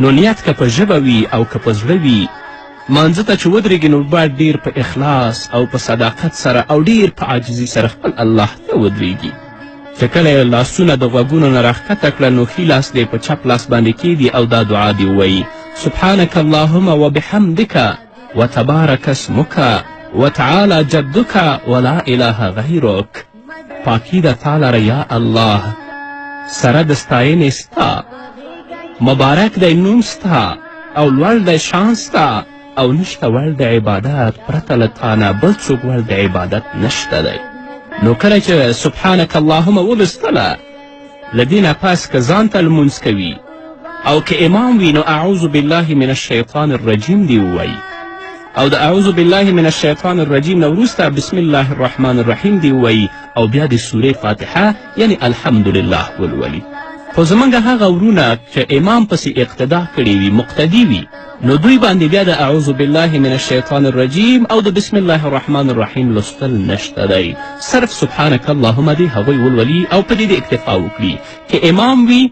نو نیت که په ژبه وي او که په زړه وي، مانځه ته چې ودرېږي نو باید ډېر په اخلاص او په صداقت سره او ډېر په عاجزي سره خپل الله ته ودرېږي. چې کله یې لاسونه د غوږونو نه راښکته کړه نو ښي لاس دې په چپ لاس باندې کیږدي او دا دعا دې ووایي: سبحانک اللهم وبحمدک وتبارک اسمک وتعالی جدک ولا اله غیرک. پاکي ده تا لره یا الله، سره د ستاینې ستا، مبارک دی نوم ستا او لوړ دی شان ستا او نشته وړ د عبادت پرته له تا نه بل څوک وړ د عبادت نشته دی. نو کله چې سبحانک اللهم ولوستله، له دې نه پس که ځان ته لمونځ کوي او که امام وي نو اعوذ بالله من الشیطان الرجیم دې ووایي، او د اعوذ بالله من الشیطان الرجیم نه وروسته بسم الله الرحمن الرحیم دې ووایي او بیا د سورې فاتحه یعنی الحمدلله ولولي. خو زموږ هغه ورونه چې امام پسې اقتدا کړې وي، مقتدي وي، نو دوی باندې بیا د اعوذ بالله من الشیطان الرجیم او د بسم الله الرحمن الرحیم لوستل نشته دی. صرف سبحانک اللهم دې هغوی ولولي او په دې دې اکتفا وکړي. که امام وي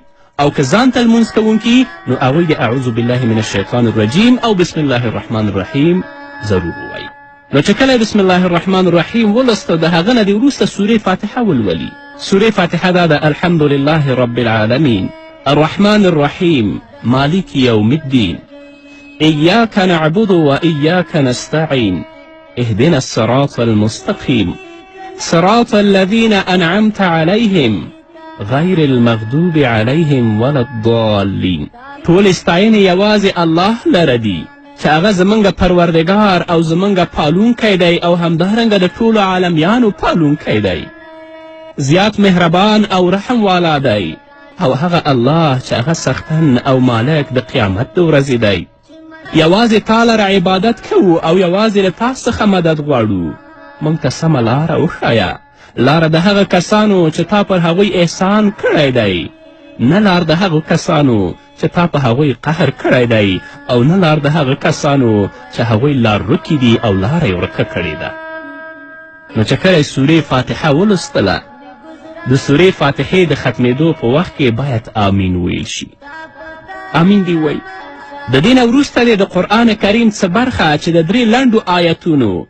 او که ځان ته لمونځ کوونکي نو هغوی د اعوذ بالله من الشیطان الرجیم او بسم الله الرحمن الرحیم ضرور ووایي. نو چې کله بسم الله الرحمن الرحیم ولوسته د هغه نه دې وروسته سورې فاتحه ولولي. سورې فاتحه دا ده: الحمد لله رب العالمین الرحمن الرحیم مالک یوم الدین ایاک نعبد و ایاک نستعین اهدنا الصراط المستقیم صراط الذین انعمت علیهم غیر المغضوب علیهم ولا الضالین. ټولې ستاینې یوازې الله لره دي چې هغه زموږ پروردګار او زموږ پالونکی دی او همدارنګه د ټولو عالمیانو پالونکی دی، زیات مهربان او رحم والا دی، او هغه الله چې هغه څښتن او مالک د قیامت د ورځې دی. یوازې تا لره عبادت کوو او یوازې له تا څخه مدد غواړو. موږ ته سمه لاره وښایه، لاره د هغه کسانو چې تا پر هغوی احسان کړی دی، نه لار د هغو کسانو چې تا په هغوی قهر کړی دی، او نه لار د هغه کسانو چې هغوی لار ورکې دي او لاره یې ورکه کړې ده. نو چې کله سورې فاتحه ولوستله، د سورې فاتحې د ختمېدو په وخت کې باید آمین وویل شي. آمین دې ووایي. د دې نه وروسته دې د قرآن کریم څه برخه چې د درې لنډو آیتونو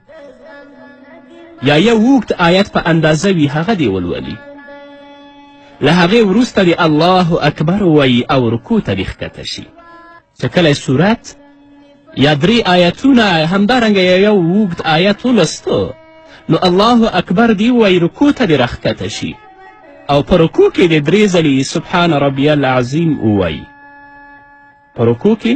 یا یو اوږد آیت په اندازه وي هغه دې ولولي. له هغې وروسته دې الله اکبر ووایي او رکوع ته دې ښکته شي. چې کله سورت یا درې آیتونه همدارنګه یو اوږد آیت ولوستو نو الله اکبر دې ووایي، رکوع ته دې راښکته شي او په رکوع کې دې درې ځلې سبحان ربی العظیم ووایي. په رکوع کې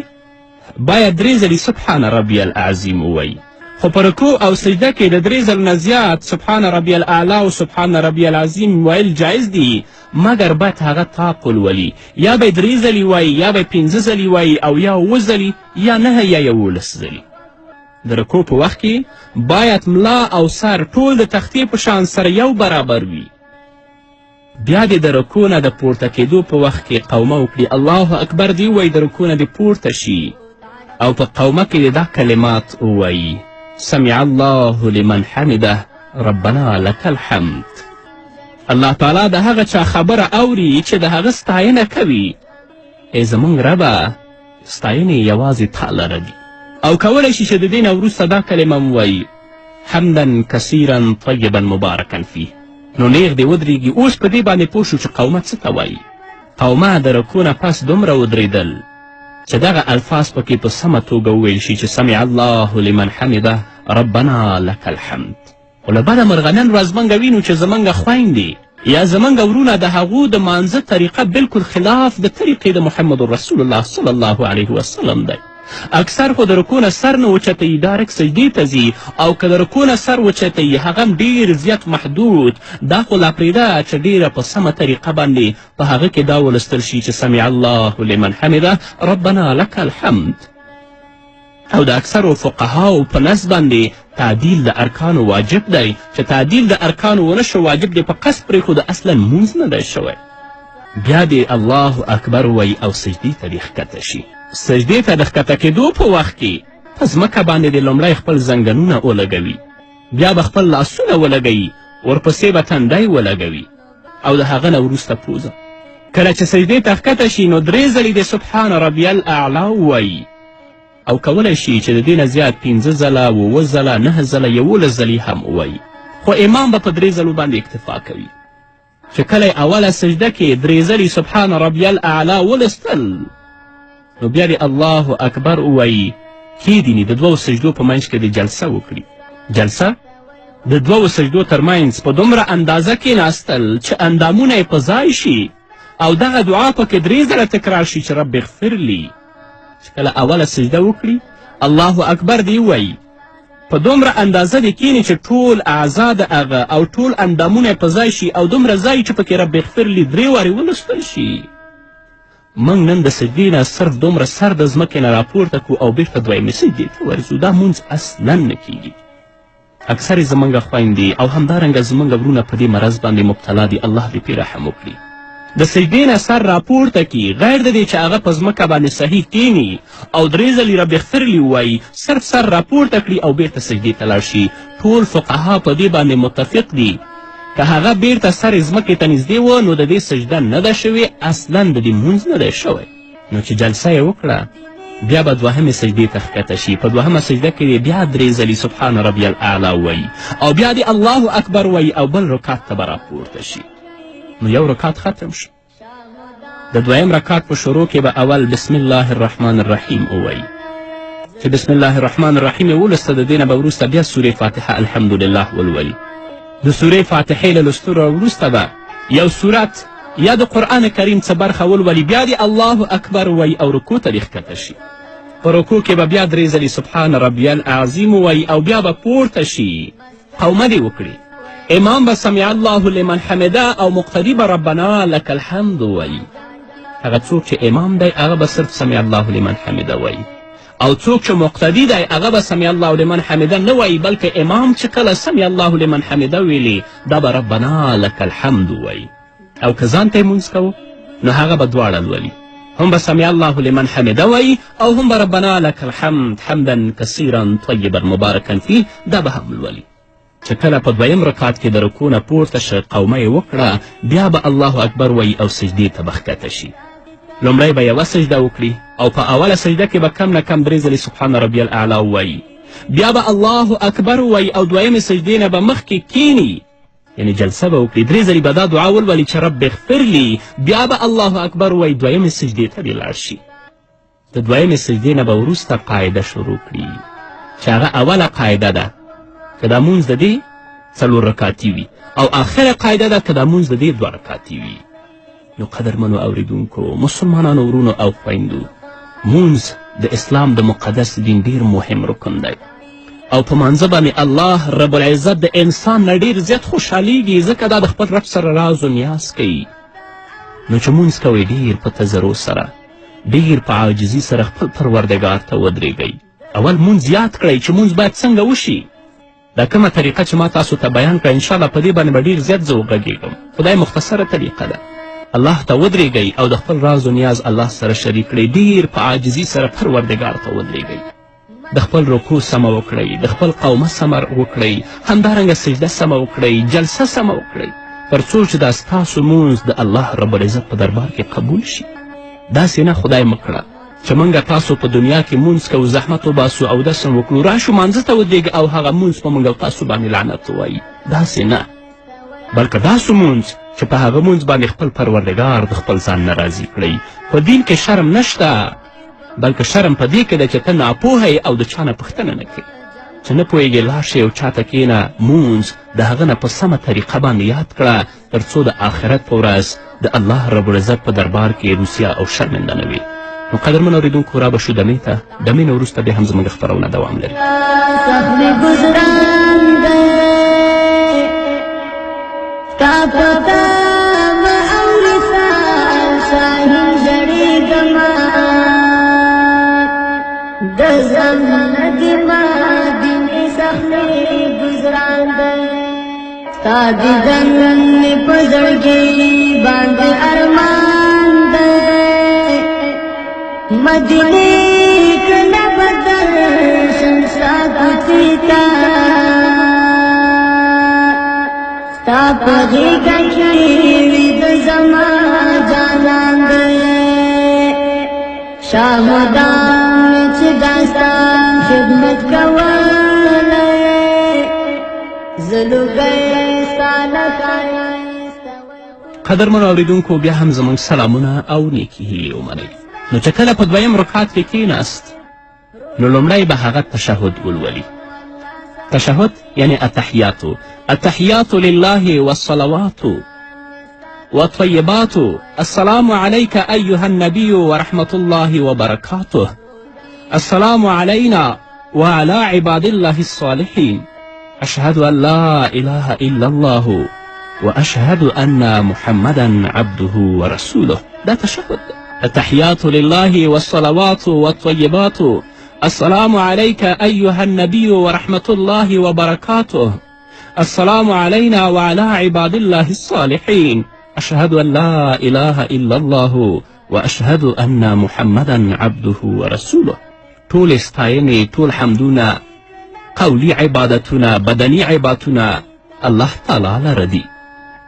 باید درې ځلې سبحان ربی العظیم ووایي، خو په رکوع او سجده کې د درې ځلو نه زیات سبحان ربی الاعلی او سبحان ربی العظیم ویل جایز دي، مګر باید هغه طاق ولولي، یا به یې درې ځلې وایي، یا به یې پنځه ځلې وایي، او یا اووه ځلې، یا نهه یا 11 ځلې. د رکوع په وخت کې باید ملا او سر ټول د تختې په شان سره یو برابر وي. بیا دې د رکوع نه د پورته کېدو په وخت کې قومه وکړي، الله اکبر دې ووایي، د رکوع نه دې پورته شي او په قومه کې دې دا کلمات ووایي: سمع الله لمن حمده ربنا لک الحمد. الله تعالی د هغه چا خبره اوري چې د هغه ستاینه کوي. ای زموږ ربه، ستاینې یوازې تا لره دي. او کولی شي چې د دې نه وروسته دا کلمه هم ووایي: حمدا کثیرا طیبا مبارکا فیه. نو نیغ دې ودرېږي. اوس په دې باندې پوه شو چې قومه څه ته وایي. قومه د رکوع نه پس دومره ودرېدل چې دغه الفاظ پکې په سمه توګه وویل شي چې سمع الله لمن حمده ربنا لک الحمد. خو له بده مرغه نن ورځ موږ وینو چې زموږ خویندې یا زموږ ورونه د هغو د مانځه طریقه بلکل خلاف د طریقې د محمد رسول الله صلی الله علیه وسلم دی. اکثر خو د رکوع نه سر نه اوچتوي، ډایرکټ سجدې ته ځي، او که د رکوع نه سر وچتوي هغه هم ډېر زیات محدود. دا خو لا پرېږده چې ډېره په سمه طریقه باندې په هغه کې دا ولوستل شي چې سمع الله لمن حمده ربنا لک الحمد. او د اکثرو فقهاو په نزد باندې تعدیل د ارکانو واجب دی، چې تعدیل د ارکانو ونه شو واجب دی په قصد پرېښوده، اصلا لمونځ نه دی شوی. بیا دې الله اکبر ووایي او سجدې ته دې ښکته شي. سجدې ته د ښکته کېدو په وخت کې په ځمکه باندې دې لومړی خپل زنګنونه ولګوي، بیا به خپل لاسونه ولګوي، ورپسې به تندی ولګوي او د هغه نه وروسته پوزه. کله چې سجدې ته ښکته شي نو درې ځلې د سبحان ربی الاعلی ووایي، او کولی شي چې د دې نه زیات 5 ځله، 7 ځله، 9 ځله، 11 ځلې هم ووایي، خو امام به په 3 ځلو باندې اکتفا کوي. چې کله یې اوله سجده کې 3 ځلې سبحان ربی الاعلی ولوستل نو بیا دې الله اکبر ووایي، کښېدیني، د دوو سجدو په منځ کې دې جلسه وکړي. جلسه د دوو سجدو ترمنځ په دومره اندازه کښېناستل چې اندامونه یې په ځای شي او دغه دعا پکې 3 ځله تکرار شي چې رب اغفر لي. چې کله اوله سجده وکړي الله اکبر دې ووایي، په دومره اندازه دې کښېني چې ټول اعضا د هغه او ټول اندامونه یې په ځای شي او دومره ځای چې پکې رب اغفر لي 3 وارې ولوستل شي. موږ نن د سجدې نه صرف دومره سر د ځمکې نه راپورته کړو او بیرته دویمې سجدې ته ورځو، دا مونځ اصلا نه کیږي. اکثرې زموږ خویندې او همدارنګه زموږ ورونه په دې مرض باندې مبتلا دي، الله دې پرې رحم وکړي. د سجدې نه سر راپورته کړي غیر د دې چې هغه په ځمکه باندې صحیح کښېني او 3 ځلې رب اغفر لي ووایي، صرف سر راپورته کړي او بیرته سجدې ته لاړ شي. ټول فقها په دې باندې متفق دي که هغه بیرته سر یې ځمکې ته نږدې و نو د دې سجده نه ده شوې، اصلا د دې مونځ نه دی شوی. نو چې جلسه یې وکړه بیا به دوهمې سجدې ته ښکته شي، په دوهمه سجده کې دې بیا 3 ځلې سبحان ربی الاعلی ووایي او بیا دې الله اکبر ووایي او بل رکعت ته به راپورته شي. نو یو رکعت ختم شو. د دویم رکعت په شروع کې به اول بسم الله الرحمن الرحیم ووایي. چې بسم الله الرحمن الرحیم یې ولوسته د دې نه به وروسته بیا سورې فاتحه الحمدلله ولولي. د سورې فاتحې له لوستلو وروسته به یو سورت یا د قرآن کریم څه برخه ولولي، بیا دې الله اکبر ووایي او رکوع ته دې ښکته شي. په رکوع کې به بیا 3 ځلې سبحان ربی العظیم ووایي او بیا به پورته شي، قومه دې وکړي. امام به سمع الله لمن حمده او مقتدي به ربنا لک الحمد ووایي. هغه څوک چې امام دی هغه به صرف سمع الله لمن حمده وایي، او څوک چې مقتدي دی هغه به سمع الله لمن حمده نه وایي، بلکې امام چې کله سمع الله لمن حمده ویلي دا به ربنا لک الحمد ووایي. او که ځان ته یې مونځ کوو نو هغه به دواړه لولي، هم به سمع الله لمن حمده وایي او هم به ربنا لک الحمد حمدا کثیرا طیبا مبارکا فیه دا به هم لولي. چې کله په دویم رکعت کې د رکوع نه پورته شه قومه یې وکړه، بیا به الله اکبر وایي او سجدې ته به ښکته شي. لومړی به یوه سجده وکړي او په اوله سجده کې به کم نه کم 3 ځلې سبحان ربی الاعلی ووایي، بیا به الله اکبر ووایي او دویمې سجدې نه به مخکې کیني، یعنې جلسه به وکړي، 3 ځلې به دا دعا ولولي چې رب اغفر لي، بیا به الله اکبر ووایي، دویمې سجدې ته دې لاړ شي. د دویمې سجدې نه به وروسته قاعده شروع کړي چې هغه اوله قاعده ده که دا مونځ د دې 4 رکعتي وي، او آخره قاعده ده که دا مونځ د دې 2 رکعتي وي. نو قدرمنو اوریدونکو، مسلمانانو ورونو او خویندو، مونځ د اسلام د مقدس دین ډیر مهم رکن دی او په مانځه باندې الله رب العزت د انسان نه ډیر زیات خوشحالیږي، ځکه دا د خپل رب سره راز و نیاز کوي. نو چې مونځ کوئ ډیر په تضرع سره، ډیر په عاجزي سره خپل پروردګار ته ودرېږئ. اول مونځ یاد کړئ چې مونځ باید څنګه وشي. دا کومه طریقه چې ما تاسو ته بیان کړه انشاءالله په دې باندې به ډېر زیات زه وغږېږم، خو دا مختصره طریقه ده. الله ته ودرېږئ او د خپل راز و نیاز الله سره شریک کړئ، ډېر په عاجزي سره پروردګار ته ودرېږئ، د خپل رکوع سمه وکړئ، د خپل قومه سمه وکړئ، همدارنګه سجده سمه وکړئ، جلسه سمه وکړئ، تر څو چې دا ستاسو مونځ د الله رب العزت په دربار کې قبول شي. داسې نه خدای مه کړه چې موږ تاسو په دنیا کې مونځ کوو، زحمت وباسو، اودس هم وکړو، راشو مانځه ته ودرېږو او هغه مونځ په موږ او تاسو باندې لعنت ووایي. داسې نه، بلکې داسې مونځ چې په هغه مونځ باندې خپل پروردګار د خپل ځان نه راضي کړئ. په دین کې شرم نشته، بلکې شرم په دې کې دی چې ته ناپوهه یې او د چا نه پوښتنه نه کوې. چې نه پوهېږې لاړ شې او چا ته کښېنه، مونځ د هغه نه په سمه طریقه باندې یاد کړه، تر څو د آخرت په ورځ د الله رب العزت په دربار کې روسیا او شرمنده نه وي. نو قدرمن اورېدونکو، را به شو دمې ته، دمې نه وروسته بیا هم زموږ خپرونه دوام لري. ستا دیدن مې په زړګي باندې ارمان دی، مدینې کله به درشم ستا کوڅې ته، ستا په غېږه کې ویده زما جانان. شاه مدام چې دا ستا خدمت کولی، زه لوګی ستا له ښایسته. قدرمنو اوریدونکو، بیا هم زموږ سلامونه او نیکې هیلې ومنئ. نو چې کله په دویم رکعت کې کیناست، نو لومړی به هغه تشهد ولولي. تشهد یعنی التحیاتو، التحیات لله والصلوات والطیبات، السلام عليك أيها النبي ورحمة الله وبركاته، السلام علينا وعلى عباد الله الصالحين، أشهد أن لا إله إلا الله وأشهد أن محمدا عبده ورسوله. دا تشهد. التحيات لله والصلوات والطيبات، السلام عليك أيها النبي ورحمة الله وبركاته، السلام علينا وعلى عباد الله الصالحين، أشهد أن لا إله إلا الله وأشهد أن محمدا عبده ورسوله. ټولې ستاینې، ټول حمدونه، قولي عبادتونه، بدني عبادتونه الله تعالی لره دي.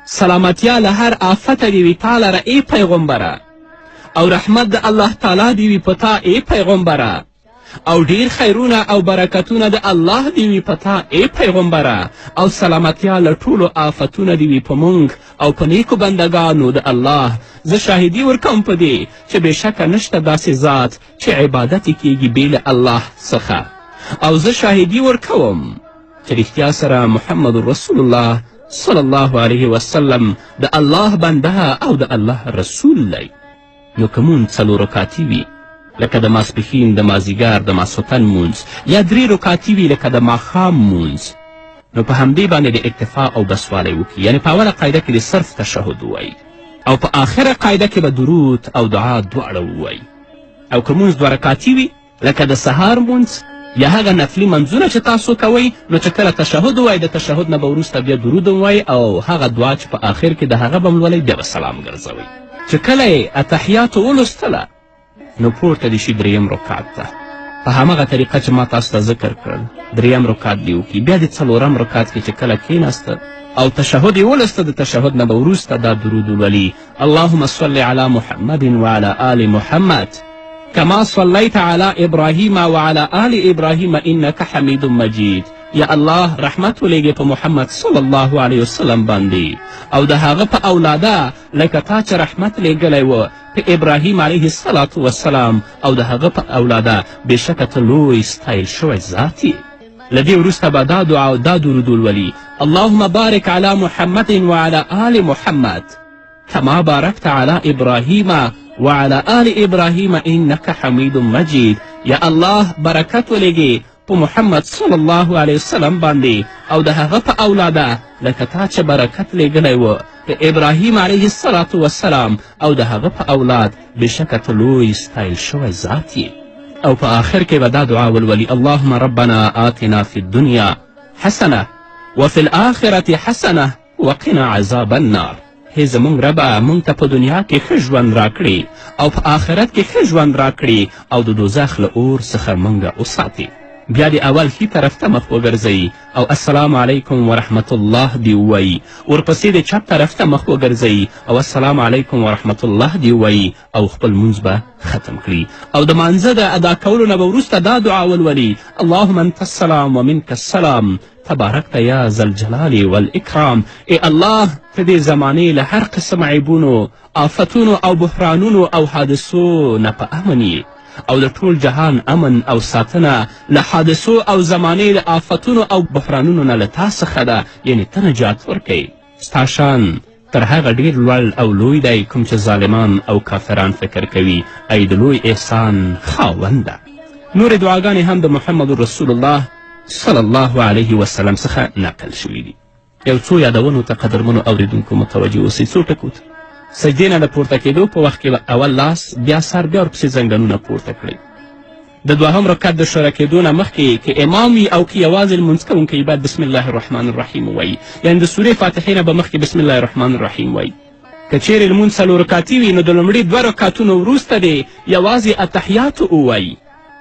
سلامتیا له هر آفته دې وي تا لره ای پیغمبره، او رحمت د الله تعالی دې وي په تا ای پیغمبره، او ډیر خیرونه او برکتونه د الله دې وي په تا ای پیغمبره، او سلامتیا له ټولو آفتونه دې وي په مونږ او په نیکو بندګانو د الله. زه شاهدي ورکوم په دې چې بېشکه نشته داسې ذات چې عبادت یې کیږي بې له الله څخه، او زه شاهدي ورکوم چې رښتیا سره محمد رسول الله صلی الله علیه وسلم د الله بنده او د الله رسول دی. نو که مونځ څلور رکعتي وي لکه د ماسپښین، د مازیګر، د ماسخوتن مونځ، یا درې رکعتي وي لکه د ماښام مونځ، نو په همدې باندې د اکتفا او بسوالی وکړي. یعنې په اوله قاعده کې د صرف تشهد ووایي، او په آخره قاعده کې به درود او دعا دواړه ووایي. او که مونځ دوه رکعتي وي لکه د سهار مونځ یا هغه نفلي منځونه چې تاسو کوئ، نو چې کله تشهد ووایي، د تشهد نه به وروسته بیا درود هم ووایي، او هغه دعا چې په آخر کې د هغه به هم لولئ، بیا به سلام ګرځوئ. چې کله یې اتحیاتو ولوستله، نو پورته دې شي دریم رکعت ته، په هماغه طریقه چې ما تاسو ته ذکر کړل، دریم رکعت دې وکړي. بیا د څلورم رکعت کې چې کله کښېناسته او تشهد یې ولوسته، د تشهد نه به وروسته دا درود ولولي: اللهم صل علی محمد وعلى آل محمد كما صليت على إبراهيم وعلى آل إبراهيم إنك حميد مجيد. یا الله رحمت ولېږې په محمد صلی الله علیه وسلم باندې او د هغه په اولاده، لکه تا چې رحمت لېږلی و په ابراهیم علیه الصلاة والسلام او د هغه په اولاده، بېشکه ته لوی ستایل شوی ذات یې. له دې وروسته به دا دعا او دا درود ولولي: اللهم بارک علی محمد وعلى آل محمد كما باركت على إبراهيم وعلى آل إبراهيم إنك حميد مجيد. یا الله برکت ولېږې په محمد صلی الله علیه وسلم باندې او د هغه په اولاده، لکه تا چې برکت لېږلی و په ابراهیم علیه الصلاة والسلام او د هغه په اولاد، بېشکه ته لوی ستایل شوی ذات یې. او په آخر کې به دا دعا ولولي: اللهم ربنا آتنا في الدنيا حسنة وفي الآخرة حسنة وقنا عذاب النار. هی زموږ ربه، موږ ته په دنیا کې ښه ژوند راکړې او په آخرت کې ښه ژوند راکړې او د دوزخ له اور څخه موږ وساتې. بیا دې اول ښي طرف ته مخ وګرځوي او السلام علیکم ورحمت الله دې ووایي، ورپسې دې چپ طرف ته مخ وګرځوي او السلام علیکم ورحمت الله دې ووایي، او خپل مونځ به ختم کړي. او د مانځه د ادا کولو نه به وروسته دا دعا ولولي: اللهم انت السلام ومنک السلام تبارکت یا ذا الجلال والاکرام. ای الله، ته دې زمانې له هر قسم عیبونو، آفتونو او بحرانونو او حادثو نه په امن یې، او د ټول جهان امن او ساتنه له حادثو او زمانې له آفتونو او بحرانونو نه له تا څخه ده، یعنې ته نجات ورکوې. ستا شان تر هغه ډیر لوړ او لوی دی کوم چې ظالمان او کافران فکر کوي، ای د لوی احسان خاونده. نورې دعاګانې هم د محمد رسول الله صلی الله علیه وسلم څخه نقل شوي دي. یو څو یادونو ته قدرمنو اوریدونکو متوجه اوسئ، څو ټکو ته. سجدې نه د پورته کېدو په وخت کې به اول لاس، بیا سر، بیا ورپسې ځنګنونه پورته کړئ. د دوهم رکعت د شروع کېدو نه مخکې که امام وي او که یوازې لمونځ کوونکی باید بسم الله الرحمن الرحیم ووایي، یعنې د سورې فاتحې نه به مخکې بسم الله الرحمن الرحیم وایي. که چیرې لمونځ څلور رکعتي وي، نو د لومړي دوه رکعتونو وروسته دې یوازې التحیات ووایي،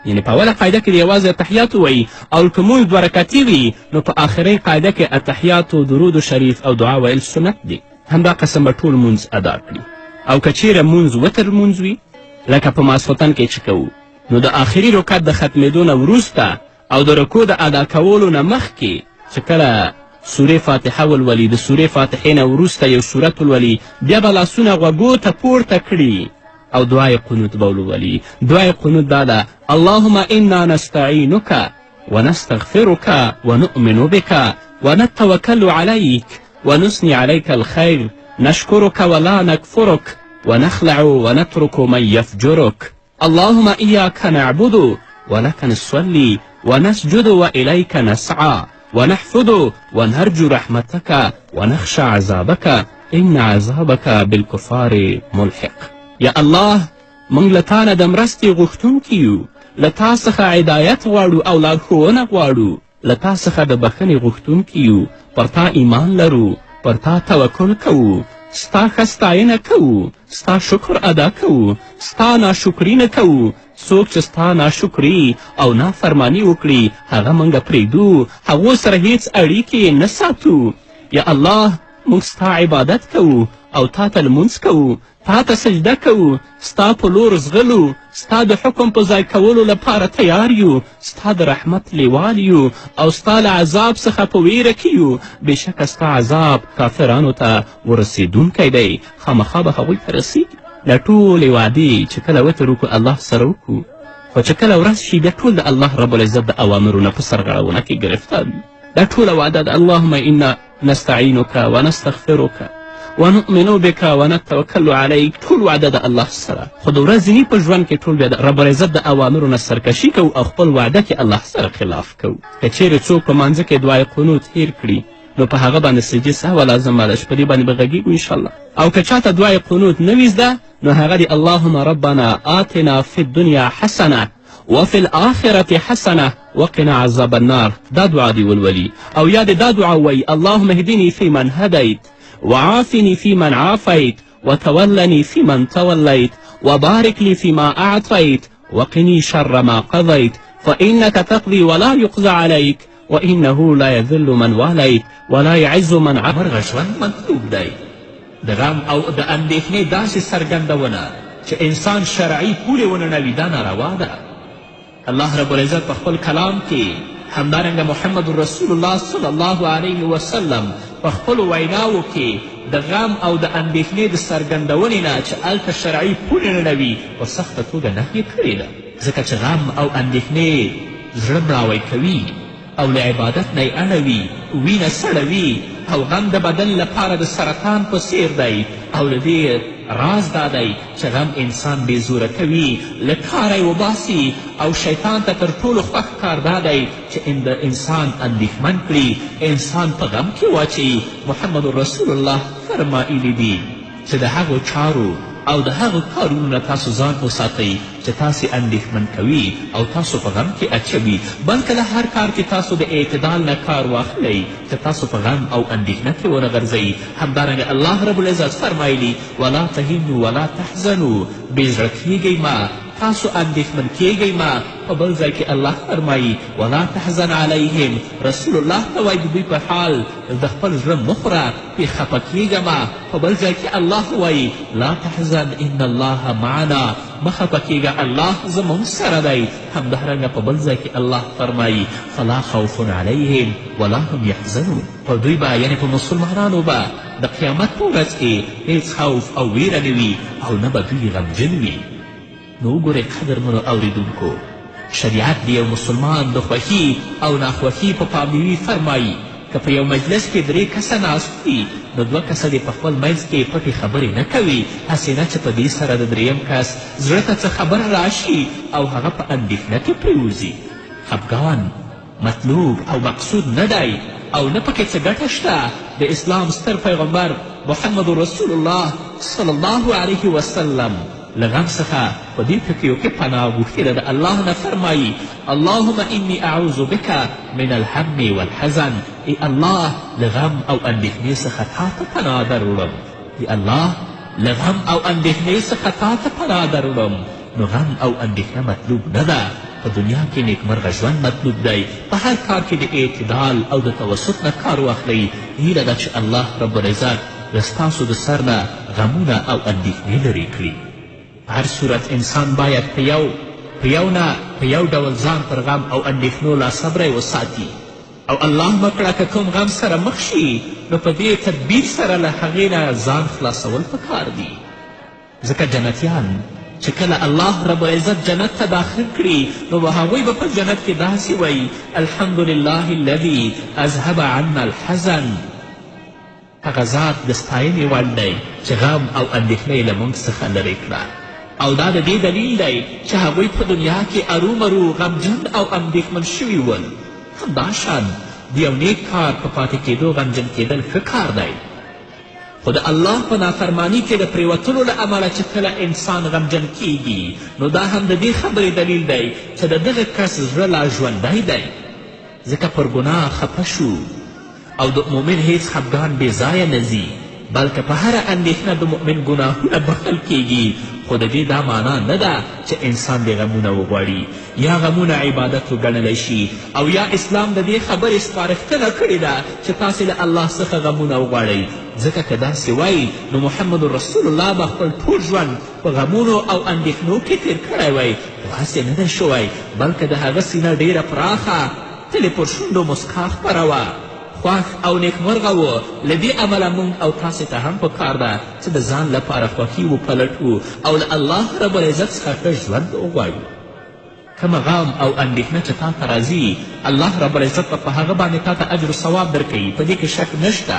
یعنې په اوله قاعده کې دې یوازې التحیات ووایي، او که مونځ دوه رکعتي وي، نو په آخرۍ قاعده کې التحیات، درود شریف او دعا ویل سنت دي. همدا قسم به ټول مونځ ادا کړي. او که چیرې مونځ وتر مونځ وي، لکه په ماسخوتن کې چې کوو. نو د آخري رکعت د ختمېدو نه وروسته او د رکوع د ادا کولو نه مخکې چې کله سورې فاتحه ولولي، د سورې فاتحې نه وروسته یو سورت ولولي، بیا به لاسونه غوږو ته پورته کړي او دعای قنوت به ولولي. دعای قنوت دا ده: اللهم انا نستعینک ونستغفرك ونؤمن بك ونتوكل عليك ونثني عليك الخير نشكرك ولا نكفرك ونخلع ونترك من يفجرك اللهم إياك نعبد ولك نصلي ونسجد وإليك نسعى ونحفد ونرجو رحمتك ونخشى عذابك إن عذابك بالکفار ملحق. یا الله، موږ له تا نه د مرستې غوښتونکي یو، له تا څخه هدایت غواړو او لارښوونه غواړو، له تا څخه د بخښنې غوښتونکي یو، پر تا ایمان لرو، پر تا توکل کوو، ستا ښه ستاینه کوو، ستا شکر ادا کوو، ستا ناشکري نه کوو. څوک چې ستا ناشکري او نافرماني وکړي هغه موږ پرېږدو، هغو سره هیڅ اړیکې نه ساتو. یا الله، موږ ستا عبادت کوو او تا ته لمونځ کوو، تا ته سجده کوو، ستا په لور ځغلو، ستا د حکم په ځای کولو لپاره تیار یو، ستا د رحمت لیوال یو او ستا له عذاب څخه په ویره کې یو. بېشکه ستا عذاب کافرانو ته ورسېدونکی دی، خامخا به هغوی ته رسېږي. دا ټولې وعدې چې کله وتر وکړو الله سره وکړو، خو چې کله ورځ شي بیا ټول د الله رب العزت د اوامرو نه په سرغړونه کې ګرفتار یو. دا ټوله وعده ده: اللهم انا نستعینک ونستغفرک ونؤمن بک ونتوکل علیک، ټول وعده د الله سره. خو د ورځني په ژوند کې ټول بیا د رب العزت د اوامرو نه سرکشي کوو او خپل وعده کې الله سره خلاف کوو. که چیرې څوک په مانځه کې دعای قنوت هیر کړي نو په هغه باندې سجدې سهوه لازمه ده چې په دې باندې به غږېږو انشاءالله. او که چاته دعای قنوت نه وي زده نو هغه دې اللهم ربنا آتنا فی الدنیا حسنه وفي الآخرة حسنة وقنا عذاب النار، دا دعا دې ولولي. او یا دې دا دعا ووایي: اللهم اهدني فیمن هدیت وعافني فیمن عافیت وتولني فیمن تولیت وبارک لي فيما أعطيت وقني شر ما قضيت فإنك تقضي ولا يقضى عليك وإنه لا يذل من واليت ولا يعز من مرغه ژوند مطلوب دی. د غم او د اندېښنې داسې څرګندونه چې انسان شرعي پولې وننوي دا ناروا ده. الله رب العزت په خپل کلام کې همدارنګه محمد رسول الله صلی الله علیه وسلم په خپلو ویناوو کې د غم او د اندېښنې د څرګندونې نه چې هلته شرعي پولې ننوي په سخته توګه نهیې کړې ده، ځکه چې غم او اندېښنې زړه مړاوی کوي او له عبادت نه یې اړوي، وینه سړوي، او غم د بدن لپاره د سرطان په څیر دی. او له دې راز دا دی چې غم انسان بې زوره کوي، له کاره یې وباسي، او شیطان ته تر ټولو خوښ کار دا دی چې انسان اندېښمن کړي، انسان په غم کې واچوي. محمد رسول الله فرمایلي دي چې د هغو چارو او د هغو کارونو نه تاسو ځان وساتئ چې تاسې اندېښمن کوي او تاسو په غم کې اچوي، بلکې له هر کار کې تاسو د اعتدال نه کار واخلئ چې تاسو په غم او اندېښنه کې ونه غورځئ. همدارنګه الله رب العزت فرمایلي: ولا تهنو ولا تحزنو، بې زړه کیږئ مه، تاسو اندېښمن کیږئ مه. په بل ځای کې الله فرمایي: ولا تحزن علیهم، رسول الله ته وایي د دوی په حال د خپل زړه مه خوره، پرې خفه کیږه مه. په بل ځای کې الله وایي: لا تحزن ان الله معنا، مه خفه کیږه، الله زموږ سره دی. همدارنګه په بل ځای کې الله فرمایي: فلا خوف علیهم ولا هم یحزنون، په دوی به یعنې په مسلمانانو به د قیامت په ورځ کې هیڅ خوف او ویره نه وي او نه به دوی غمجن وي. نو وګورئ قدرمنو اوریدونکو، شریعت د یو مسلمان د خوښي او ناخوښي په پامنیوي فرمایي که په یو مجلس کې درې کسه ناست وي نو دوه کسه دې په خپل منځ کې پټې خبرې نه کوي، هسې نه چې په دې سره د دریم کس زړه ته څه خبره راشي او هغه په اندېښنه کې پرېوځي. خفګان مطلوب او مقصود نه دی او نه پکې څه ګټه شته. د اسلام ستر پیغمبر محمد رسول الله صلی الله علیه وسلم له غم څخه په دې ټکیو کې پناه غوښتې ده. د الله نه فرمایي: اللهم انی اعوذ بک من الهم والحزن، ای الله له غم او اندېښنې څخه تا ته پناه دروړم، ای الله له غم او اندېښنې څخه تا ته پناه دروړم. نو غم او اندېښنه مطلوب نه ده، په دنیا کې نیکمرغه ژوند مطلوب دی. په هر کار کې د اعتدال او د توسط نه کار واخلئ. هیله ده چې الله رب العزت د ستاسو د سر نه غمونه او اندېښنې لرې کړي. په هر صورت انسان باید په یو په یو نه په یو ډول ځان پر غم او اندېښنو لا صبری وساتي او الله مه کړه که کوم غم سره مخ شي نو په دې تدبیر سره له هغې نه ځان خلاصول پکار دي. ځکه جنتیان چې کله الله رب العزت جنت ته داخل کړي نو هغوی به په جنت کې داسې وایي الحمد لله الذي اذهب عنا الحزن. هغه ذات د ستاینې وړ دی چې غم او اندېښنه یې له موږ څخه لرې کړه. او دا د دې دلیل دی چې هغوی په دنیا کې ارومرو غمجن او اندېښمن شوي ول. همداشان د یو نیک کار په پاتې کېدو غمجن کېدل ښه کار دی، خو د الله په نافرمانی کې د پرېوتلو له امله چې کله انسان غمجن کیږي نو دا هم د دې خبرې دلیل دی چې د دغه کس زړه لا ژوندی دی، ځکه پر ګناه خفه شو او د مؤمن هیڅ خفګان بې ځایه نه ځي، بلکه په هره اندېښنه د مؤمن ګناهونه بخښل کیږي. خو د دې دا معنا نه ده چې انسان دې غمونه وغواړي یا غمونه عبادت وګڼلی شي، او یا اسلام د دې خبرې سپارښتنه کړې ده چې تاسې له الله څخه غمونه وغواړئ، ځکه که داسې وای نو محمد رسول الله به خپل ټول ژوند په غمونو او اندېښنو کې تېر کړی وای، خو هسې نه دی شوی، بلکه د هغه سینه ډېره پراخه، تل یې پر شونډو مسکا خپره وه، خوښ او نیکمرغه و. له دې امله موږ او تاسې ته هم په کار ده چې د ځان لپاره خوښي وپلټو او له الله رب العزت څخه ښه ژوند وغواړو. کومه غم او اندېښنه چې تا ته راځي الله رب العزت به په هغه باندې تا ته اجر و ثواب درکوي، په دې کې شک نشته.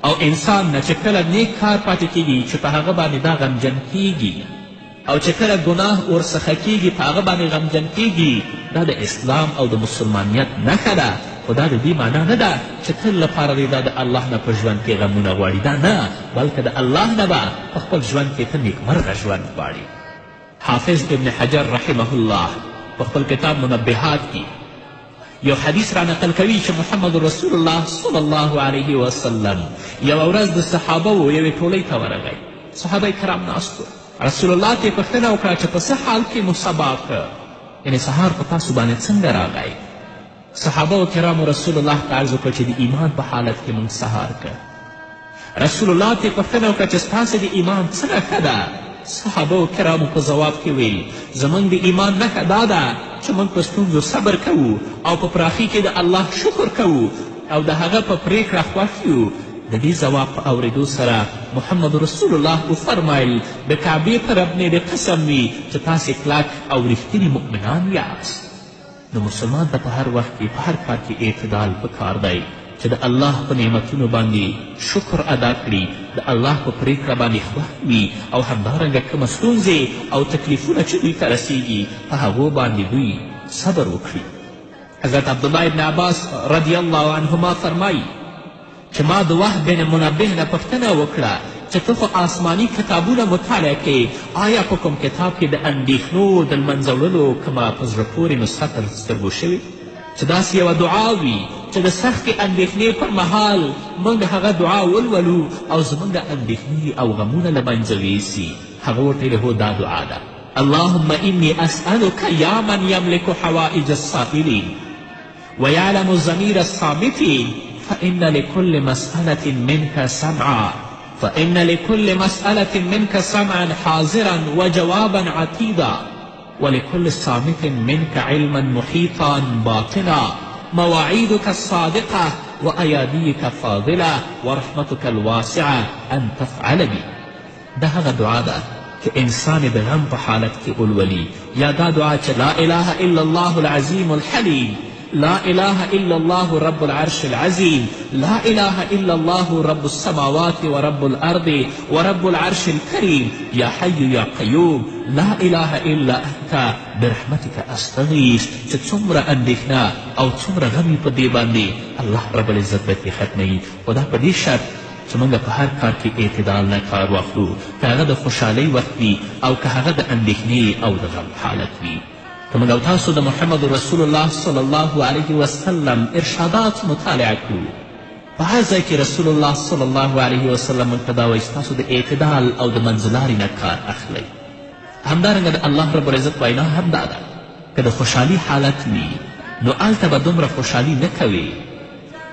او انسان نه چې کله نیک کار پاتې کیږي چې په هغه باندې دا غمجن کیږي، او چې کله ګناه ورڅخه کیږي په هغه باندې غمجن کیږي، دا د اسلام او د مسلمانیت نښه ده. خو دا د دې معنا نه ده چې تل لپاره دې دا د الله نه په ژوند کې غمونه غواړي، دا نه، بلکې د الله نه به په خپل ژوند کې ته نیکمرغه ژوند غواړي. حافظ ابن حجر رحمه الله په خپل کتاب منبهات کې یو حدیث را نقل کوي چې محمد رسول الله صلی الله علیه وسلم یوه ورځ د صحابه وو یوې ټولۍ ته ورغی. صحابه کرام ناست وو. رسول الله ترې پوښتنه وکړه چې په څه حال کې مو سبا کړ، یعنې سهار په تاسو باندې څنګه راغی؟ صحابه کرامو رسول الله ته عرض وکړ چې د ایمان په حالت کې موږ سهار کړ. رسول الله ترې پوښتنه وکړه چې ستاسې د ایمان څه نښه ده؟ صحابه کرامو په ځواب کې ویل زموږ د ایمان نښه دا ده چې موږ په ستونزو صبر کوو او په پراخي کې د الله شکر کوو او د هغه په پرېکړه خوښ یو. د دې ځواب په اورېدو سره محمد رسول الله وفرمایل د کعبې په رب مې د قسم وي چې تاسې کلک او رښتیني مؤمنان یاست. نو مسلمان ته په هر وخت کې په هر کار کې اعتدال پکار دی چې د الله په نعمتونو باندې شکر ادا کړي، د الله په پرېکړه باندې خوښ وي، او همدارنګه کومه ستونزې او تکلیفونه چې دوی ته رسیږي په هغو باندې دوی صبر وکړي. حضرت عبدالله ابن عباس رضی الله عنهما فرمایي چې ما د وهب بن منبه نه پوښتنه وکړه چې ته خو آسماني کتابونه مطالعه کوې، آیا په کوم کتاب کې د اندېښنو د لمنځه وړلو کومه په زړه پورې نسخه تر سترګو شوې چې داسې یوه دعا وي چې د سختې اندېښنې پر مهال موږ هغه دعا ولولو او زموږ اندېښنې او غمونه له منځه ویسي؟ هغه ورته ویل هو دا دعا ده: اللهم إني أسألك يا من يملك حوائج السائلين ويعلم ضمير الصامتين فإن لكل مسألة منك سمعا فإن لكل مسألة منك سمعا حاضرا وجوابا عتيدا ولكل صامت منك علما محيطا باطنا مواعيدك الصادقة وأياديك فاضلة ورحمتك الواسعة أن تفعل بي. دا هغه دعا ده چې انسان د غم په حالت کې ولولي، یا دا دعا چې لا اله الا الله العظیم الحلیم، لا اله الا الله رب العرش العظیم، لا اله الا الله رب السماوات ورب الارض ورب العرش الكریم، یا حی یا قیوم، لا اله الا انت برحمتک استغیث. چې څومره اندېښنه او څومره غم په دې باندې الله رب العزت به ترې ختموي. خو دا په دې شرط چې موږ په هر کار کې اعتدال نه کار واخلو، که هغه د خوشحالۍ وخت وي او که هغه د اندېښنې او د غم حالت وي. که موږ او تاسو د محمد رسول الله صلی الله علیه وسلم ارشادات مطالعه کړو، په هر ځای کې رسول الله صلی الله علیه وسلم موږ ته دا وایي چې تاسو د اعتدال او د منځلارې نه کار اخلئ. همدارنګه د الله رب العزت وینا هم دا ده که د خوشحالي حالت وي نو هلته به دومره خوشحالي نه کوې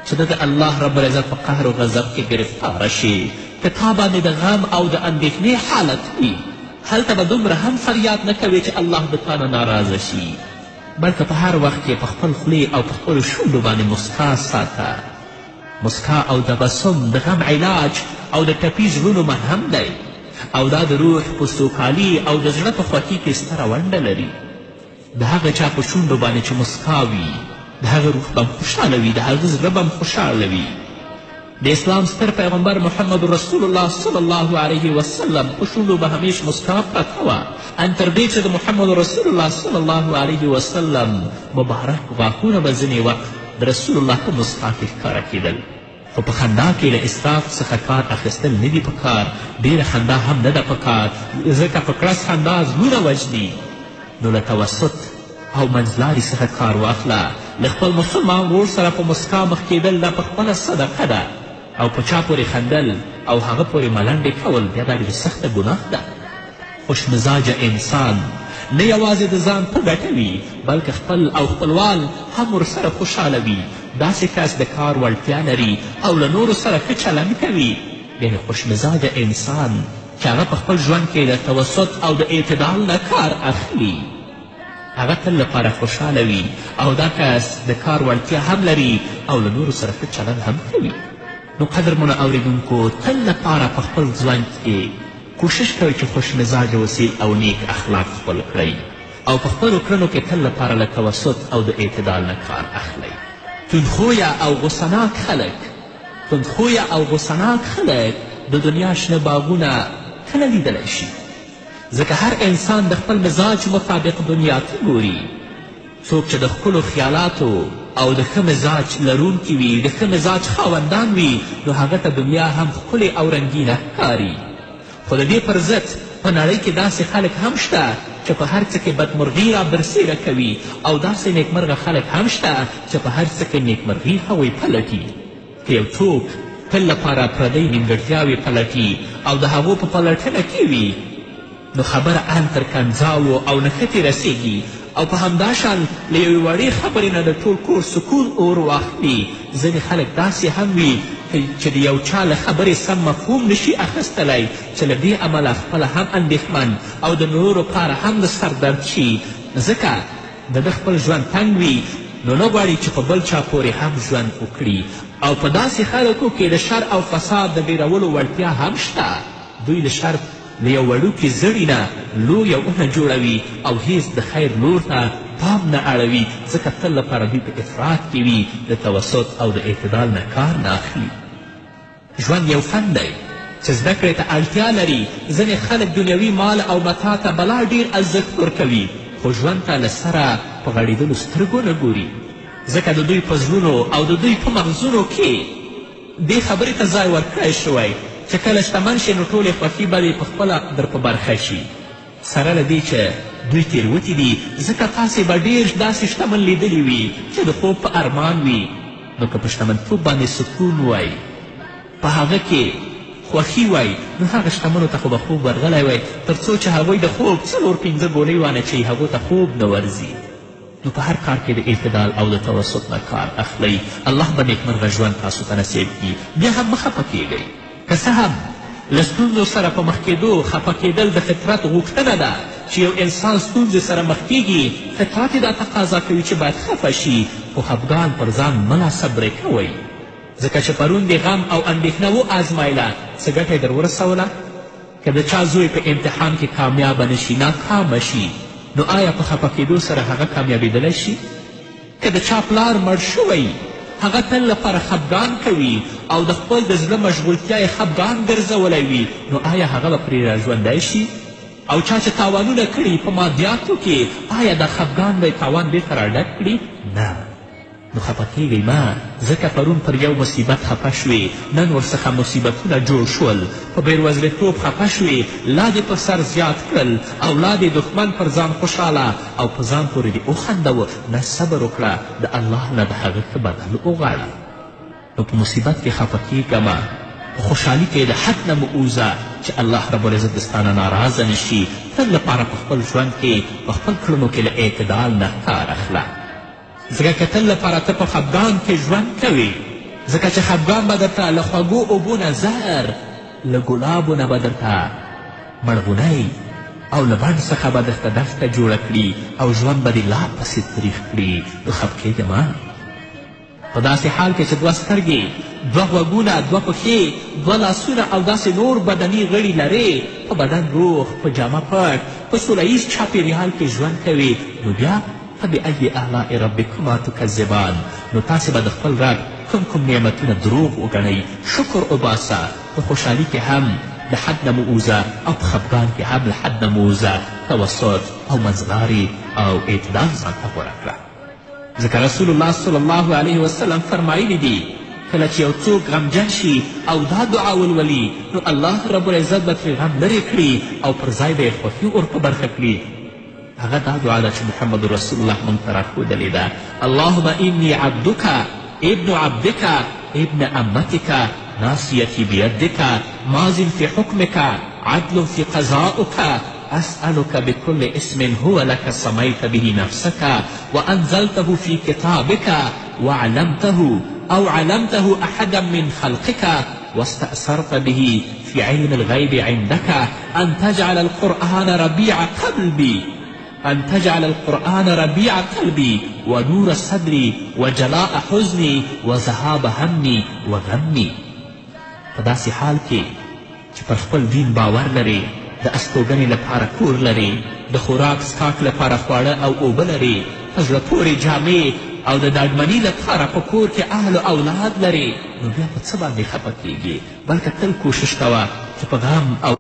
چې ته د الله رب العزت په قهر و غضب کې ګرفتاره شې. که تا باندې د غم او د اندېښنې حالت وي هلته به دومره هم فریاد نه کوې چې الله د تا نه ناراضه شي، بلکه په هر وخت کې په خپل خولې او په خپلو شونډو باندې مسکا ساته. مسکا او تبسم د غم علاج او د ټپي زړونو مرهم دی او دا د روح په سوکالي او د زړه په خوښي کې ستره ونډه لري. د هغه چا په شونډو باندې چې مسکا وي، د هغه روح به هم خوشحاله وي، د هغه زړه به هم خوشحاله وي. د اسلام ستر پیغمبر محمد رسول الله صلی الله علیه وسلم په شونډو به همیش مسکا پرته وه، ان تر دې چې د محمد رسول الله صلی الله علیه وسلم مبارک غاښونه به ځینې وخت د رسول الله په مسکا کې ښکاره کیدل. خو په خندا کې له اسراف څخه کار اخیستل نه دي په کار، ډېره خندا هم نه ده په کار، ځکه په کړس خندا زړونه وژني. نو له توسط او منځلاري څخه کار واخله. له خپل مسلمان ورور سره په مسکا مخ کېدل دا په خپله صدقه ده، او په چا پورې خندل او هغه پورې ملنډې کول بیا دا ډېره سخته ګناه ده. خوشمزاجه انسان نه یوازې د ځان په ګټه وي، بلکې خپل او خپلوان هم ورسره خوشحاله وي. داسې کس د کار وړتیا لري او له نورو سره ښه چلند کوي. یعنې خوشمزاجه انسان چې هغه په خپل ژوند کې د توسط او د اعتدال نه کار اخلي، هغه تل لپاره خوشحاله وي او دا کس د کار وړتیا هم لري او له نورو سره ښه چلند هم کوي. نو قدرمنو اوریدونکو، تل لپاره په خپل ژوند کې کوشش کوئ چې خوش مزاجه اوسئ او نیک اخلاق خپل کړئ او په خپلو کړنو کې تل لپاره له توسط او د اعتدال نه کار اخلئ. تندخویه او غوسهناک خلک تندخویه او غوسهناک خلک د دنیا شنه باغونه کله لیدلی شي؟ ځکه هر انسان د خپل مزاج مطابق دنیا ته ګوري. څوک چې د ښکلو خیالاتو او د ښه مزاج لرونکي وي، د ښه مزاج خاوندان وي، نو هغه ته دنیا هم ښکلې او رنګینه ښکاري. خو د دې پر ضد په نړۍ کې داسې خلک هم شته چې په هر څه کې بدمرغي را برسېره کوي، او داسې نیکمرغه خلک هم شته چې په هر څه کې نیکمرغي هغوی پلټي. که یو څوک تل لپاره پردۍ نیمګړتیاوې پلټي او د هغو په پلټنه کې وي، نو خبره ان تر کنځاوو او نښتې رسیږي، او په همدا شان له یوې وړې خبرې نه د ټول کور سکون اور واخلي. ځینې خلک داسې هم وي چې د یو چا له خبرې سم مفهوم نشي اخیستلی، چې له دې امله خپله هم اندېښمن او د نورو پاره هم د سر درد شي، ځکه د ده خپل ژوند تنګ وي، نو نه غواړي چې په بل چا پورې هم ژوند وکړي. او په داسې خلکو کې د شر او فساد د ډېرولو وړتیا هم شته. دوی د شر له یو وړوکي زړي نه لویه ونه جوړوي او هیڅ د خیر لور ته پام نه اړوي، ځکه تل لپاره دوی په افراط کې وي، د توسط او د اعتدال نه کار نه اخلي. ژوند یو فن دی چې زده کړې ته اړتیا لري. ځینې خلک دنیوي مال او متاع ته بلا ډېر ارزښت ورکوي، خو ژوند ته له سره په غړېدلو سترګو نه ګوري، ځکه د دوی په زړونو او د دوی په مغزونو کې دې خبرې ته ځای ورکړی شوی چې کله شتمن شې نو ټولې خوښي به دې په خپله در په برخه شي. سره له دې چې دوی تېروتي دي، ځکه تاسې به ډېر داسې شتمن لیدلي وي چې د خوب په ارمان وي. نو که په شتمنتوب باندې سکون وای، په هغه کې خوښي وای، نو هغه شتمنو ته خو به خوب ورغلی وای، تر څو چې هغوی د خوب څلور پنځه ګولۍ وانه چوي، هغو ته خوب نه ورځي. نو په هر کار کې د اعتدال او د توسط نه کار اخلئ، الله به نیکمرغه ژوند تاسو ته نصیب کړي. بیا هم مه خفه کیږئ. که څه هم له ستونزو سره په مخ کېدو خفه کېدل د فطرت غوښتنه ده، چې یو انسان ستونزې سره مخ کیږي، فطرت یې دا تقاضا کوي چې باید خفه شي، خو خفګان پر ځان مه لاسبری کوئ، ځکه چې پرون دې غم او اندېښنه وازمایله، څه ګټه یې در ورسوله؟ که د چا زوی په امتحان کې کامیابه نه شي، ناکامه شي، نو آیا په خفه کېدو سره هغه کامیابېدلی شي؟ که د چا پلار مړ شوی، هغه تل لپاره خفګان کوي او د خپل د زړه مشغولتیا یې خفګان ګرځولی وي، نو آیا هغه به پرې راژوندی شي؟ او چا چې تاوانونه کړي په مادیاتو کې، آیا دا خفګان به یې تاوان بېرته راډک کړي؟ نه. نو خفه کیږئ مه، ځکه پرون پر یو مصیبت خفه شوې، نن ورڅخه مصیبتونه جوړ شول. په بېوزلتوب خفه شوې، لا دې پر سر زیات کړل او لا دې دښمن پر ځان خوشحاله او په ځان پورې دې وخندوه. نه، صبر وکړه، د الله نه د هغه ښه بدل وغواړه. نو په مصیبت کې خفه کیږه مه، په خوشحالي کې د حد نه مه ووځه چې الله رب العزت د ستا نه ناراضه نه شي. تل لپاره په خپل ژوند کې په خپل کړنو کې له اعتدال نه کار اخله، ځکه که تل لپاره ته په خفګان کې ژوند کوې، ځکه چې خفګان به درته له خوږو اوبو نه زهر، له ګلابو نه به درته مړغونی او له بڼ څخه به درته دښته جوړه کړي او ژوند به دې لا پسې تریخ کړي. نو خفه کېږه مه. په داسې حال کې چې دوه سترګې، دوه غوږونه، دوه پښې، دوه لاسونه او داسې نور بدني غړي لرې، په بدن روغ، په جامه پټ، په سوله ییز چاپیریال کې ژوند کوې، نو بیا فبأی آلاء ربکما تکذبان، نو تاسې به د خپل رب کوم کوم نعمتونه دروغ وګڼئ. شکر وباسه، په خوشحالي کې هم له حد نه مه ووځه او په خفګان کې هم له حد نه مه ووځه. توسط او منځلاري او اعتدال ځان ته غوره کړه. ځکه رسول الله صلی الله علیه وسلم فرمایلي دي کله چې یو څوک غمجن شي او دا دعا ولولي نو الله رب العزت به ترې غم لرې کړي او پر ځای به یې خوښي ور په برخه کړي. هغه دا دعا ده چې محمد رسول الله موږ ته راښودلې ده: اللهم انی عبدک ابن عبدک ابن امتک ناصیتي بيدک ماض في حکمک عدل في قضاؤک أسألك بكل اسم هو لك سميت به نفسك وأنزلته في كتابك وعلمته أو علمته أحدا من خلقك واستأثرت به في علم الغيب عندك أن تجعل القرآن ربيع قلبي أن تجعل القرآن ربيع قلبي ونور صدري وجلاء حزني وذهاب همي وغمي. په داسې حال کې چې پر خپل دین باور لرې، د استوګنې لپاره کور لرې، د خوراک څښاک لپاره خواړه او اوبه لرې، په زړه پورې جامې او د ډاډمني لپاره په کور کې اهل او اولاد لرې، نو بیا په څه باندې خفه کیږې؟ بلکه تل کوشش کوه چې په غم او